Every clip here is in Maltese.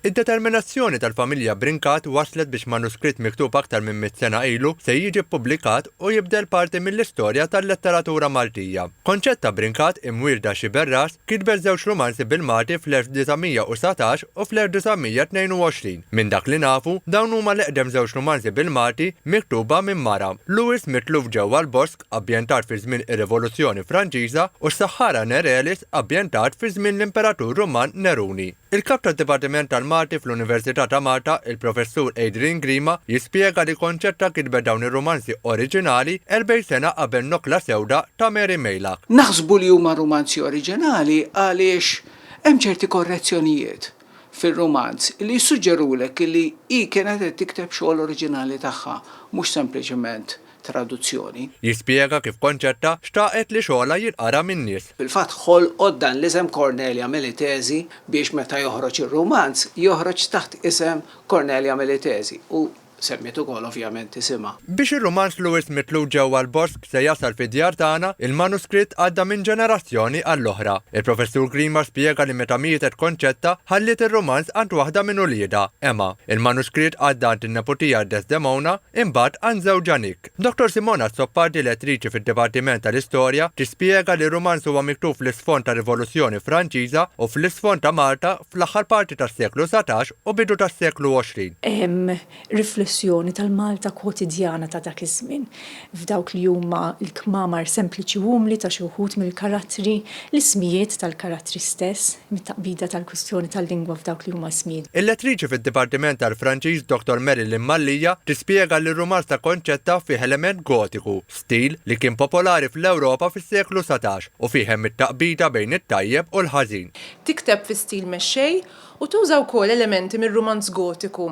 Id-determinazzjoni tal-familja Brincat wasslet biex manuskritt miktub aktar minn mitt sena ilu se jiġi ppubblikat u jibdel parti mill-istorja tal-letteratura Maltija. Concetta Brincat, imwielda Sciberras, kitbet żewġ rumanzi bil-Malti fl-1919 u fl-1922. Minn dak li nafu, dawn huma l-eqdem żewġ rumanzi bil-Malti miktuba minn mara, Louis Mitluf ġewwa l-Bosk, ambjentat fi żmien ir-Rivoluzzjoni Franċiża, u S-Saħħara Nerelis, ambjentat fi żmien l-Imperatur Ruman Neruni. Il-Kap tad-Dipartiment tal-Malti fl-Università ta' Malta, il-Professur Adrian Grima, jispjega li Concetta kitbet dawn ir-rumanzi oriġinali 40 sena qabel Nokla Sewda ta' Mary Meilak. Naħsbu li huma rumanzi oriġinali għaliex hemm ċerti korrezzjonijiet fir-rumanz li jissuġġerulek li hi kienet qed tikteb xogħol oriġinali tagħha, mhux sempliċement traduzzjoni. Jispjega kif Concetta xtaqet li xogħolha jinqara min-nies. Fil-fatt ħolqot dan l-isem Cornelia Militesi biex meta joħroġ ir-rumanz joħroġ taħt isem Cornelia Militesi u semmiet ukoll ovvjament isimha. Biex ir-rumanz Louis Mitluf ġewwa l-Bosk se jasal fid-djar tagħna, il-manuskritt għadda minn ġenerazzjoni għall-oħra. Il-Professur Grima spjega li meta mietet Concetta ħalliet ir-rumanz għand waħda minn uliedha, Emma. Il-manuskritt għadda għand in-neputija Desdemona, Imbagħad għand żewġha Nick. Dottor Simona Azzopardi, lettriċi fid-Dipartiment tal-Istorja, tispjega li r-rumanz huwa miktub fl-isfond tar-Rivoluzzjoni Franċiża u fl-isfond ta' Malta fl-aħħar parti tas-seklu 19 u bidu tas-seklu 20. Hemm riflessjoni tal-Malta kwotidjana ta' dak iż-żmien, f'dawk li huma l-kmamar sempliċi u umli ta' xi wħud mill-karattri, l-ismijiet tal-karattri stess, mit-taqbida tal-kwistjoni tal-lingwa f'dawk li huma ismijiet. Il-lettriċi fid-Dipartiment tal-Franċiż Dottor Marilyn Mallia tispjega li r-rumanz ta' Concetta fih element Gotiku, stil li kien popolari fl-Ewropa fis-seklu 19 u fih hemm it-taqbida bejn it-tajjeb u l-ħażin. Tikteb fi stil mexxej u tuża wkoll elementi mir-rumanz Gotiku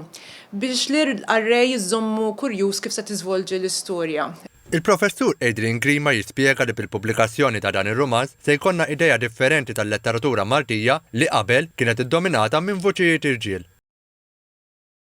biex lill-qarrej iżżommu kurjuż kif se tiżvolġi l-istorja. Il-Professur Adrian Grima jispjega li bil-pubblikazzjoni ta' dan ir-rumanz se jkollna idea differenti tal-letteratura Maltija li qabel kienet iddominata minn vuċijiet irġiel.